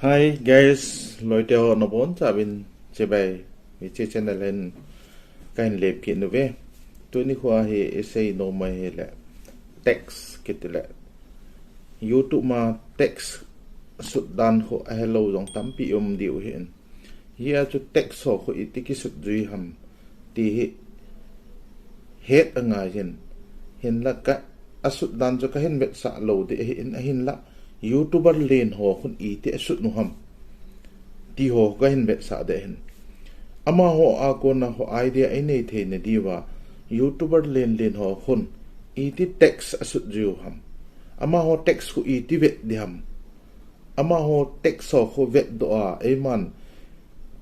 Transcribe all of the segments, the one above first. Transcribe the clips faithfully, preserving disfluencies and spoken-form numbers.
Hi guys, loite ho nabonchauvin chibai, hiche channel hin kahin lemkit uve. Tuni kho hi isei nom u hile tags kiti le. YouTube ma tags sut dan kho ahelou jong tampi um diu ahin. Hia chu tags ho kho iti kisut jui ham ti hi het angai hin. Hinla ka asut dan chu kahin vetsah lou ding ahin, ahinla YouTuber len ho khun iti asut u ham ti ho kahin vetsah ding ahin. Amaho a kona ho idea inei thei na diuva YouTuber len len ho khun iti tags asut jui u ham. Amaho tags kho iti vet ding ham. Amaho tags ho kho vetdoh a, eiman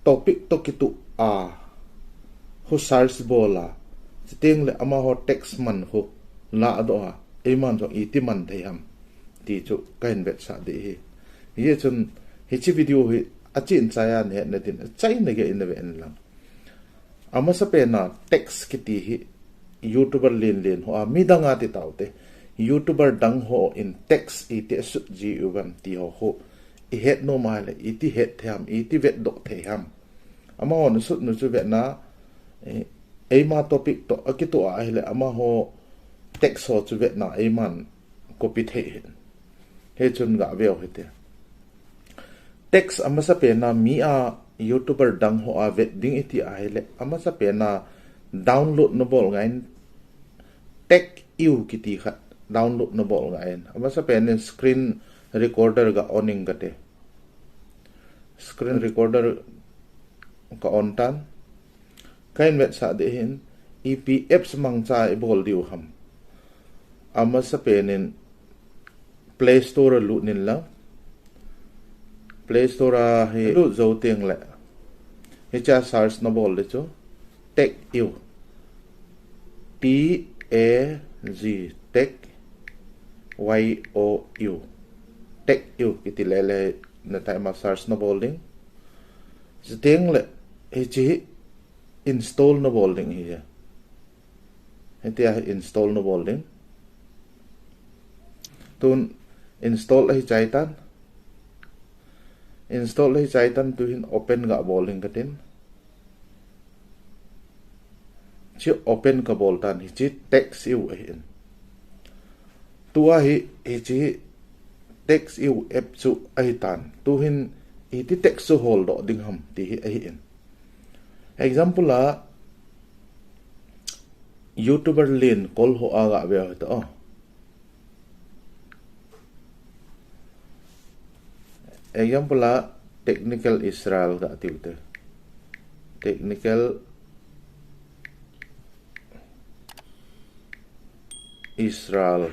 topic toh kitoh a, kho search bol a, chuteng le amaho tags man kho ladoh a, eiman jong iti man thei ham ti chu kahin vetsah ding ahi. Hichun hiche video hi achih chai a nahet nadin achaina geiyin nave in lang. Amasapen a tags kiti hi YouTuber len len ho a midang a ti taute. YouTuber dang hon tags iti asut ji u ham ti ho kho ihet nom u hile iti het thei ham, iti vetdoh thei ham. Amahon asut u chu vetna, eh, eima topic toh akitoh a ahile amaho tags ho chu vetna eiman copy thei ahin. Hichun gave u hite. Tags amasapen a mi a YouTuber dang ho a vet ding iti ahile, amasapen a download nabol ngai in, tag u kiti khat download nabol ngai in. Amasapen in screen recorder ga on inge kati. Screen recorder ka on tan. Kahin vetsah ding ahin, ipi apps mangcha ibol diu ham. Amasapen in Play Store a lut in lang. Play Store a hi lut jou teng le, hiche a search nabol ding chu. Tag u. T A G, tag, Y O U. Tag u kiti le le na tai ma search nabol ding. Chuteng le, hiche hi install nabol ding ahi. Hitia hi install nabol ding. Tun install ahi chai tan. Install ahi chai tan, tu hin open ga bol ding katin. Hiche open kabol tan, hiche tag u ahin. Tua hi, hiche hi tag u app chu ahi tan. Tu hin iti tag chu holdoh ding ham ti hi ahin. Example a, YouTuber len kol ho a ga ve u hite. Example a, Technical Israel ga tiu te. Technical Israel.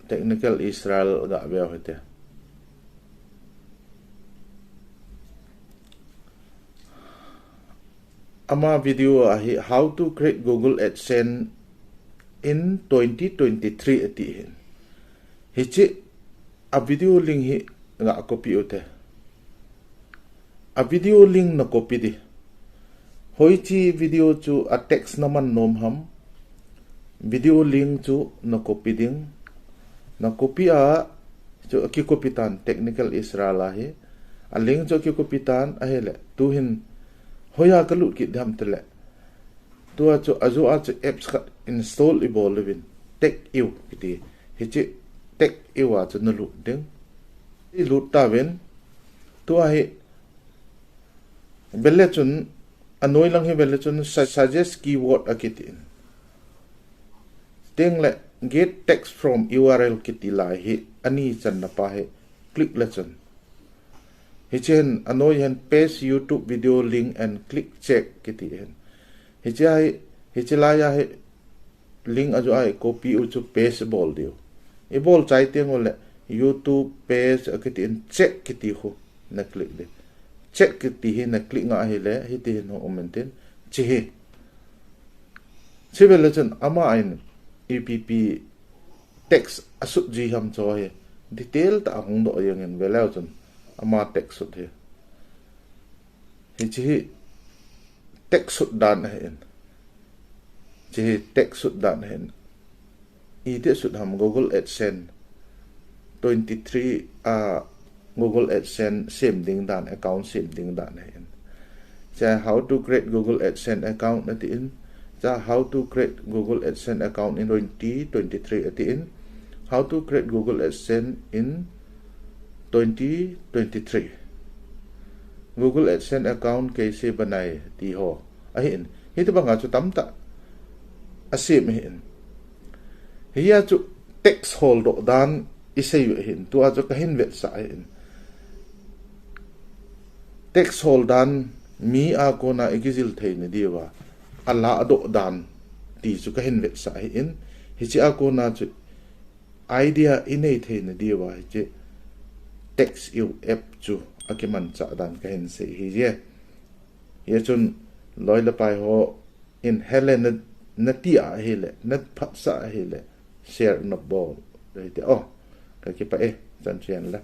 Technical Israel ga ve u hite. Ama video ahi, How to Create Google AdSense in twenty twenty-three ati hin. Hiche a video link hi ga copy u te. A video link na copy ding. Hoiche video chu a tag na man nom ham. Video link chu na copy ding. Na copy a chu aki copy tan, Technical Israel ahi. A link chu aki copy tan ahile. Tu hin hoiya ka lut kit ding ham tile. Tua chu, ajou a chu apps khat install ibol uvin, tag u kiti. Hiche tag u a chu nalut ding. Ilut tauvin, tua hi vele chun, anoi lang hi vele chun su-, suggest keyword akitin. Teng le get tags from U R L kiti lai hi, ani channa pa hi click le chun. Hiche hin anoi hin paste YouTube video link and click check kiti hin. Hiche hi, hiche lai a hi link ajou a hi copy u chu paste bol diu. Ibol chai teng ule YouTube paste akiti in check kiti khu na click ding. Check kiti hi na click nga ahile, hiti hin hung um intin. Hiche hi. Hiche vele chun ama in ipi ipi tags asut ji ham chu hi detail tah a hung doh jeng in, veleu chun ama tags sut hi. Hiche hi tags sut dan ahin. Hiche hi tags sut dan ahin. Iti sut ham, Google AdSense. twenty-three a Google AdSense sem ding dan, account sem ding dan ahin. Cha how to create Google AdSense account atin. Cha how to create Google AdSense account in twenty twenty-three atin. How to create Google AdSense in twenty twenty-three. Google AdSense account kaise banai ti ho ahin. Hitobanga chu tamtah asem ahin. Hia chu tax holdoh dan isei u ahin. Tua chu kahin vetsah ahin. Tax hol dan mi a kona ikijil theina diuva, aladoh dan ti chu kahin vetsah ahin. Hiche a kona chu idea inei theina diuva hiche TextEu app chu akimanchah dan kahin sei hije. Hia chun loi le pai ho in hele na, nati ahile, naphatsah ahile, share nabol hite o. Kakipah e, chan chu hen le.